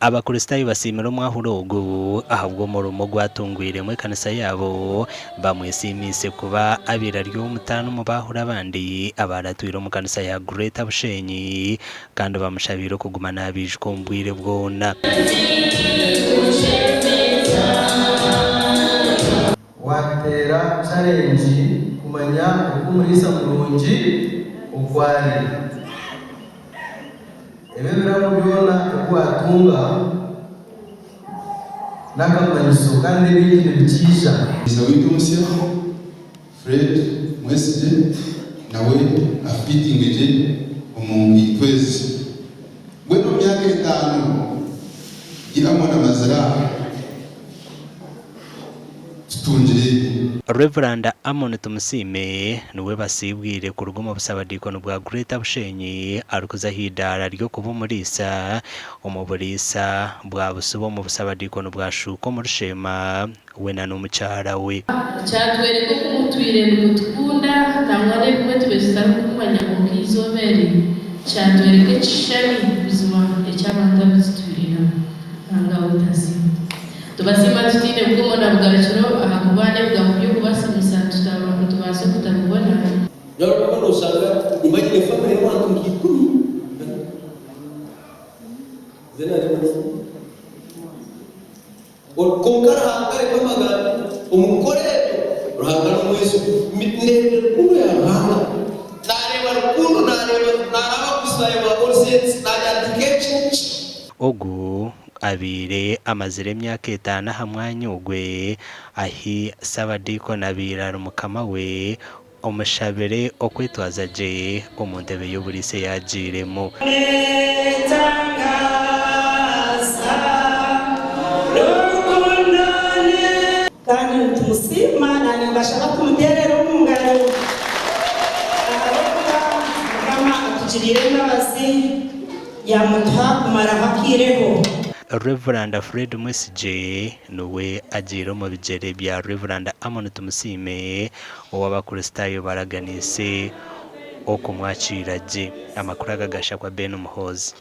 Abakristaayo basiimire omwahuri ogu ahabw'omurimo ogu atungwiremu ekanisa yaabo, bamwesiimiise kuba abaire ari ow'omutaano omu baahuri abandi abaaratwire omu kanisa ya Greater Bushenyi kandi bamushabiire okuguma naabiijuka omu bwire bwona. Waateera challenge kumanya oku omuriisa murungi oku ari. Ebi ebirabo byona ebi waatunga n'akamanyiso kandi ebindi nibikiija. Omuheereza waitu omusya, Fred Mwesigye nawe afiitinge gye omu nkaito ezi. Mbwenu omu myaka etaano ei Amon amazire aha, tutungire ebi. Rev. Amon Tumusiime niwe basiibwire kuruga omu busabadiikoni bwa Greater Bushenyi arikuza aha idaara ry'okuba omuriisa omu buriisa bwa Busiba omu busabadiikoni bwa Shuuka omuri Sheema we na n'omukyara we. Kyatworeka oku mutwire nimutukunda, nangwa n'ebimwe tubaire tutarikumanya, kwonka eizooba eri kyatworeka ekishushani buzima eky'abantu abu tutwire nabo. Ruhanga waitu asiimwe. Tubasiima tutaine bukomo na bugarukiro ahakuba n'ebigambo by'okubasiimisa nitubaasa okutabibona. Nyowe obumwe noshanga nimba nyine family y'abantu nka ikuumi then Kwonka Ruhanga areka amagambo omu kukora ebyo, Ruhanga n'omwesigwa. Ndeebire rukundo ya Ruhanga. Naareeba rukundo, naareeba, naaraba Abakristaayo ba All Saints, naagira nti nk'eki nki. Ogu abaire amazire emyaka etaano aha mwanya ogwe ahi Ssabadiikoni abaire ari mukama we, omushabire okwetwaza gye omu ntebe y'oburiisa ei agiiremu. Kandi nitumusiima na nimbashaba tumuteerere omu ngaro ahabw'okuba Mukama atugiriire embabazi yaamutuha kumaraho akaireho. Rev. Fred Mwesigye niwe agiire omu bigyere bya Rev. Amon Tumusiime ou Abakristaayo baraganiise okumwakiira gye. Amakuru aga gashakwa Ben Muhoozi.